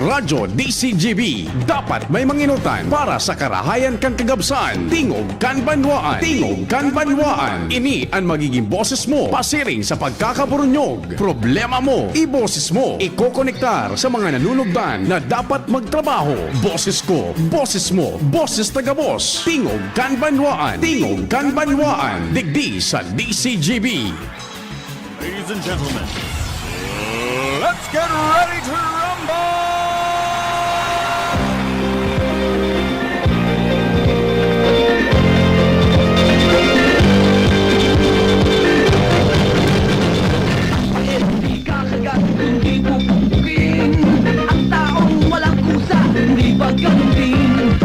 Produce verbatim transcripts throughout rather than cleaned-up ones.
Radyo D C G B, dapat may manginutan para sa karahayan kan kagabsan. Tingog kan banwaan. Tingog kan banwaan. Ini an magiging boses mo pasiring sa pagkakaburunyog. Problema mo, iboses mo. Ikokonektar sa mga nanunugdan na dapat magtrabaho. Boses ko, boses mo, boses taga-Boss. Tingog kan banwaan. Tingog kan banwaan. Digdi sa D C G B. Ladies and gentlemen, let's get ready to rumble! Hindi kakagat, hindi pupukpukin. Ang taong walang kusa, hindi pagkalutin.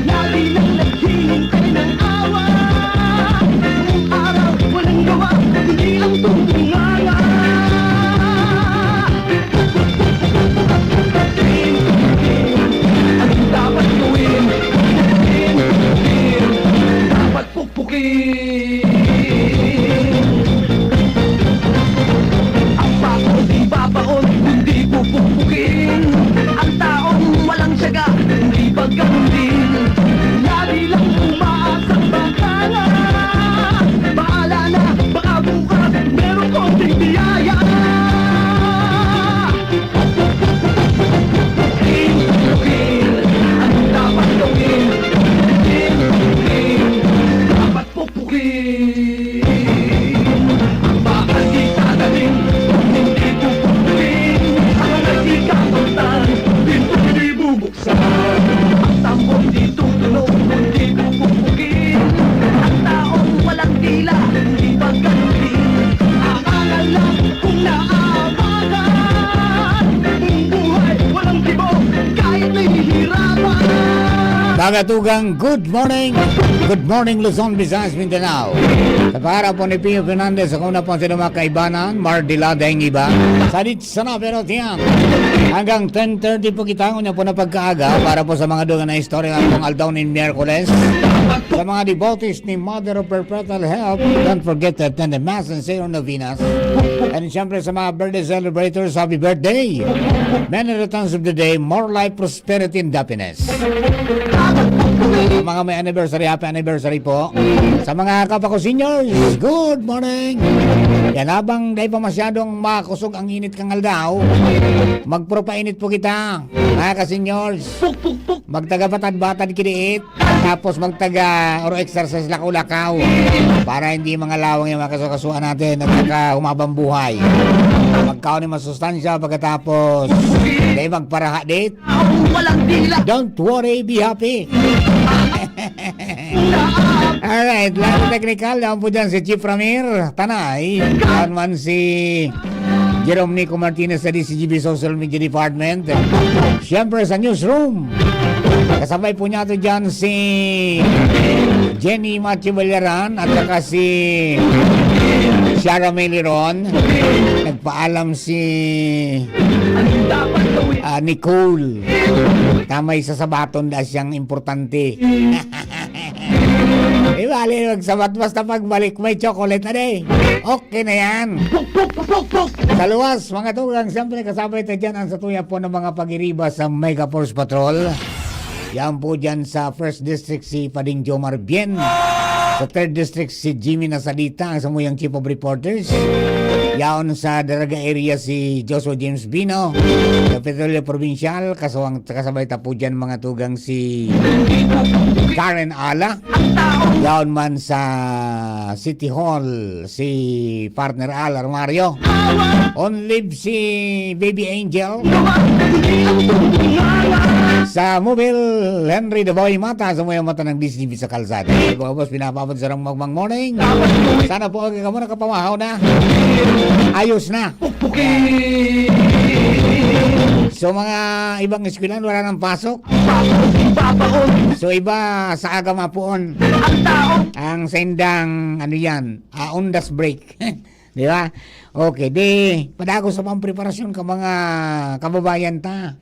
Lagi nang naghihintay ng awa. Buong araw, walang gawa, kundi ang tunganga. Anong dapat gawin? Dapat pukpukin. Ang pako di babaon, kundi pupukpukin. Ang taong walang tiyaga, hindi pagkalutin. Lagi lang umaasang baka na. Bahala na, baka bukas, meron konting biyaya. Pukpukin, pukpukin, anong dapat gawin? Pukpukin, pukpukin, dapat pukpukin. Ang bakal di tatanim kung hindi pupukpukin. Ang nagkikapagtan, pinto di bubuksan. Ang tambon di tutunog kung di pupukpukin. Ang taong walang dila, hindi pagkalutin. Aangal lang kung naaapakan. Buhay, walang kibo, kahit nahihirapan. Mga tugang, good morning. Good morning, Luzon, Visayas, Mindanao. Sa pangalan po ni Pio Fernandez, ako na po ang sinumang kaibanan, Mar Dila, daing iba. Sadit sana pero tiyan. Hanggang ten thirty po kita, ngunyan po na pagkaaga, para po sa mga dugang na istorya ng aldaw nin Miyerkules. Sa mga devotees ni Mother of Perpetual Help, don't forget to attend the Mass and say your novenas. And siyempre sa mga birthday celebrators, happy birthday! Many returns of the day, more life, prosperity, and happiness. Sa mga may anniversary, happy anniversary po. Sa mga kapako seniors, good morning! Yan, habang dai pa masyadong makusog ang init kan aldaw, magpropainit po kita, mga ka-seniors. Puk, puk, puk. Magtaga batad-batad kiniit. Tapos magtaga oro exercise, lakaw-lakaw. Para hindi mangalawang yung mga kasukasuan natin at saka humabang buhay. Magkaon ng masustansya pagkatapos. Dahil magparaha, date. Walang dila. Don't worry, be happy. Alright, lalo technical, naman po dyan si Chief Ramir Tanay. Yan man si Jerome Nico Martinez sa D C G B Social Media Department. Siyempre sa newsroom, kasabay po niya ito dyan si Jenny Matthew Ballaran at saka si Shara Meliron. Nagpaalam si, ah, Nicole. Tamay sa sabaton da siyang importante. Di bali, magsabat basta pagbalik may chocolate na, de. Okay na yan. Sa luwas, mga tugang, siyempre kasabay ta dyan ang satuya po ng mga pag-iriba sa Mega Force Patrol. Yan po dyan sa First District si Pading Jomar Bien. Sa Third District si Jimmy Nasalita, ang samuyang Chief of Reporters. Yaon sa Daraga area si Joshua James Bino. Sa Petrolyo Provincial, kasawang, kasabay ta po dyan mga tugang si Karen Ala. Yaon man sa City Hall, si partner Al Armario. On leave si Baby Angel. Sa Mobile, Henry Daboy Mata, sa mga mata ng D C B sa kalsada. Mga boss, pinapabot sa rang magmang morning. Sana po, okay ka muna, kapamahaw na. Ayos na. So, mga ibang eskwelahan, wala nang pasok. So, iba sa aga mapuon. Ang saindang, ano yan, ah, undas break. Di ba? Okay, di, padagos sa mga preparasyon ka mga kababayan ta.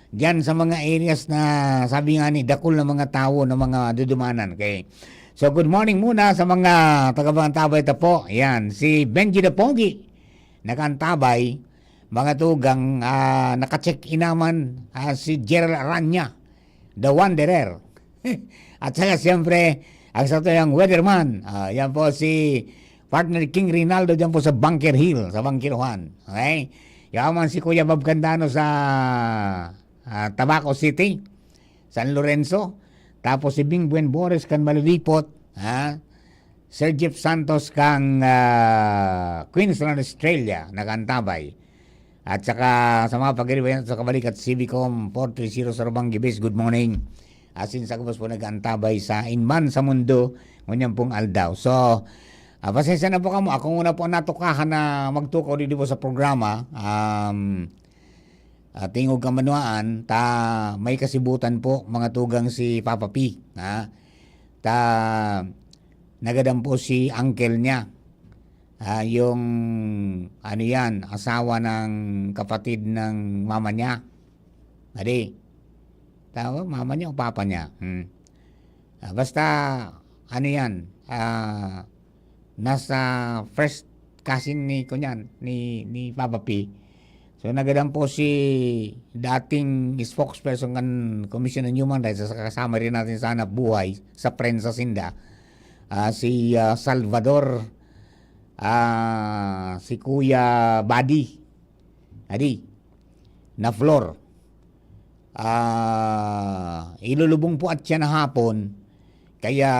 Diyan sa mga areas na, sabi nga ni, dakul na mga tawo na mga dudumanan. Okay. So, good morning muna sa mga taga-Bantabay ta po. Yan, si Benji the Pogi, nakaantabay. Mga tugang, ah, naka-check in naman, ah, si Gerald Aranya, The Wanderer. At saka siyempre, ang satuyang weatherman, ah, yan po si partner King Rinaldo dyan po sa Bunker Hill, sa Bunker Juan. Okay? Yaman si Kuya Bob Candano sa, ah, Tabaco City, San Lorenzo. Tapos si Bing Buen Boris kan Malulipot, ha? Sir Jeff Santos kang, ah, Queensland, Australia, nag-antabay. At saka sa mga pagiribayan sa kabalikat, C B Com four three zero Sarubang Gibis, good morning. Asin sa gabos po nag-antabay sa Inman sa Mundo, ngunyan pong aldaw. So, ah, pasensya na po kamo. Ako muna po ang natukahan na magtukaw dito po sa programa. Um, ah, tingog kamanuaan, ta may kasibutan po, mga tugang si Papa P, ha? Ta nagadan po si uncle niya. Ah, yung, ano yan, asawa ng kapatid ng mama niya. Adi, tawag, mama niya o papa niya? Hmm. Ah, basta, ano yan, ah, nasa first cousin ni, kunyan, ni, ni Papa P. So, nagadan po si dating spokesperson kan Commission on Human Rights, sa kasama rin natin sa hanap buhay, sa prensa sinda, ah, si, ah, Salvador, ah, si Kuya Buddy. Adi, na Flor. Ah, ilulubong po at siya na hapon. Kaya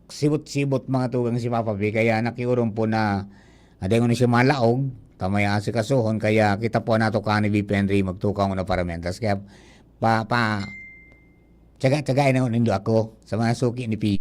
sibot-sibot, mga tugang, si Papa P. Kaya nakiurong po na, ah, dahil siya malaog, kamay asikasuhon. Kaya kita po nato ka ni B P N Ray magtukaw na paramentas. Kaya pa, pa, tsaga-tsagain na nindo ako sa mga suki ni P.